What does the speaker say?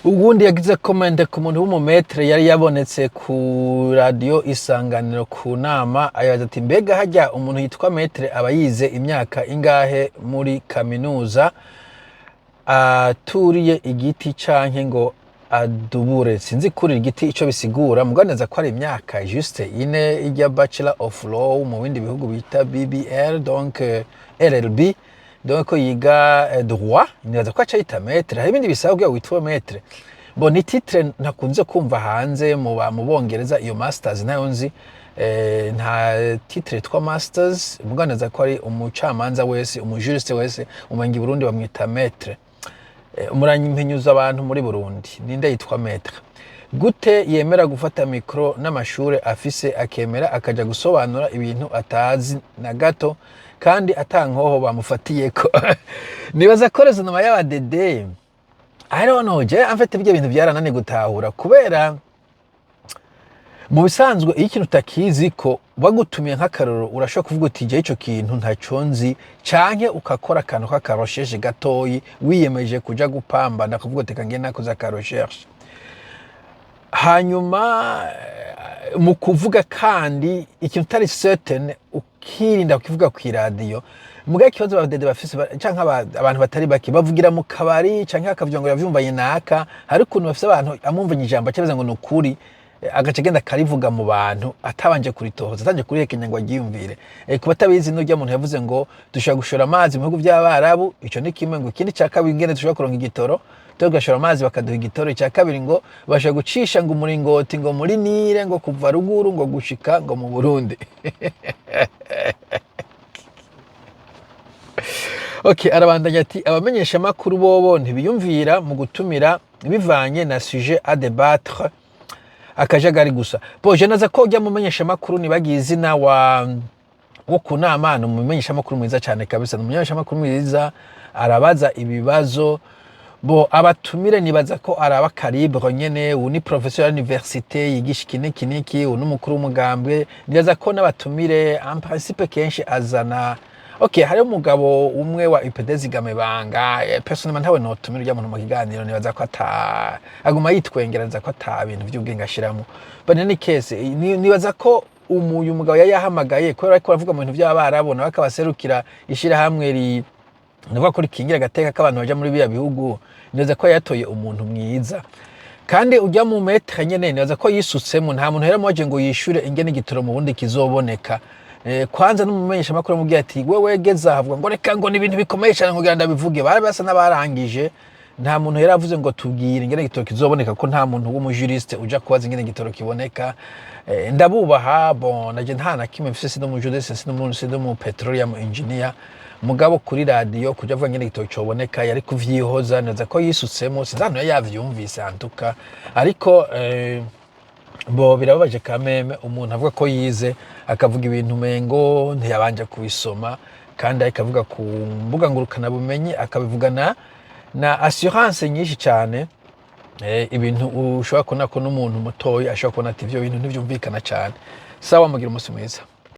Ubundi yagize comment ku muntu w'umu maître yari yabonetse ku radiyo Isanganiro ku nama, ayabaza ati: "Mbega hajya umuntu yitwa maître aba yize imyaka ingahe muri kaminuza aturiye igiti canke ngo adubure?" Sinzi kurira igiti ico bisigura, muganeza ko ari imyaka juste ine ijya Bachelor of Law, mu bindi bihugu bita BBL, donc LLB, donc ko yiga droit, nibaza ko aca yita maître. Hari ibindi bisaba kugira witwe maître. Bon, ni titre ntakunze kumva hanze mu Bongereza. Iyo masters nayo nzi, nta titre yitwa masters. Muganeza ko ari umucamanza wese, umu juriste wese, umenga i Burundi bamwita maître. Murampinyuza abantu muri Burundi, ninde yitwa maître? Gute yemera gufata micro n'amashure afise, akemera akaja gusobanura ibintu atazi na gato kandi atankoho bamufatiyeko? Nibaza ko raisonnement y'abadede, I don't know, je en fait ibyo bintu byarananiye gutahura, kubera mu bisanzwe iyo ikintu utakizi ko bagutumiye, nk'akaroro, urashobora kuvuga uti: "Je ico kintu ntaco nzi", canke ukakora akantu k'aka recherche gatoyi, wiyemeje kuja gupambana, kuvuga uti: "Reka ngende nakoze aka recherche." Hanyuma mu kuvuga kandi ikintu utari certain, ukirinda kukivuga kw'iradiyo. Mugabe ikibazo abadede bafise canke abantu batari bake bavugira mu kabari, canke bakavuga ngo yavyumvanye naka. Hari ukuntu bafise abantu amwumvanye ijambo acabaza ngo ni ukuri, agaca agenda akarivuga mu bantu atabanje kuritohoza, atabanje kurihekenya ngo aryiyumvire. Ku batabizi, n'urya muntu yavuze ngo dushobora gushora amazi mu bihugu by'Abarabu, ico ni kimwe. Ngo ikindi ca kabiri, ingene dushobora kuronka igitoro, tugashora amazi bakaduha igitoro. Icya kabiri, ngo bashobora gucisha ngo umuringoti ngo muri Nile, ngo kuva ruguru ngo gushika ngo mu Burundi. Okay, arabandanya ati: "Abamenyeshamakuru bobo ntibiyumvira mu gutumira bivanye na sujet à débattre, akajagari gusa." Bon, je naza ko ujya mumenyeshamakuru, nibagiye izina, wa wo ku nama, ni umumenyeshamakuru mwiza cyane kabisa, ni umumenyeshamakuru mwiza, arabaza ibibazo. Bon, abatumire nibaza ko araba calibre nyene: ubu ni professeur d'université yigisha iki n'iki n'iki, ubu ni umukuru w'umugambwe. Nibaza ko n'abatumire en principe kenshi azana. Okay, hariho umugabo umwe wa UPD Zigamibanga, personnellement ntawe notumira ujya muntu mu kiganiro. Nibaza ko ata aguma yitwengera, nibaza ko ata bintu vy'ubwenge ashiramo. But in any case, nibaza ko uyu mugabo yari yahamagaye kubera ariko aravuga mu bintu by'Abarabu, nawe akabaserukira ishirahamwe ri nuvuga ko rikingira agateka k'abantu baja muri biriya bihugu. Nibaza ko yatoye umuntu mwiza. Kandi ujya mu maître nyene, nibaza ko yisutsemo. Nta muntu yaramubaje ngo yishure ingene igitoro mu Burundi kizoboneka. Kwanza n'umumenyeshamakuru amubwiye ati: "Wewe geza", avuga ngo: "Reka", ngo ni ibintu bikomeye cyane kugira ndabivuge. Bari basa n'abarangije. Nta muntu yari avuze ngo: "Tubwire ingene igitoro kizoboneka", ko nta muntu w'umu juriste uja kubaza ingene igitoro kiboneka. Ndabubaha. Bon, naje nta na kimwe mfise, si n'umu juriste, si n'umu petroleum engineer. Mugabo kuri radiyo kuja avuga ingene igitoro coboneka, yari kuvyihoza. Neza ko yisutsemo, sinzi ahantu yari yavyumvise antuka. Ariko bo birababaje kameme, umuntu avuga ko yize akavuga ibintu umengo ntiyabanje kubisoma, kandi ariko avuga ku mbuga ngurukanabumenyi, akabivugana na assurance nyinshi cyane, ibintu ushobora kubona ko n'umuntu mutoyi ashobora kubona ati: "Ivyo bintu ntivyumvikana cyane." Sawa, mugira umunsi mwiza.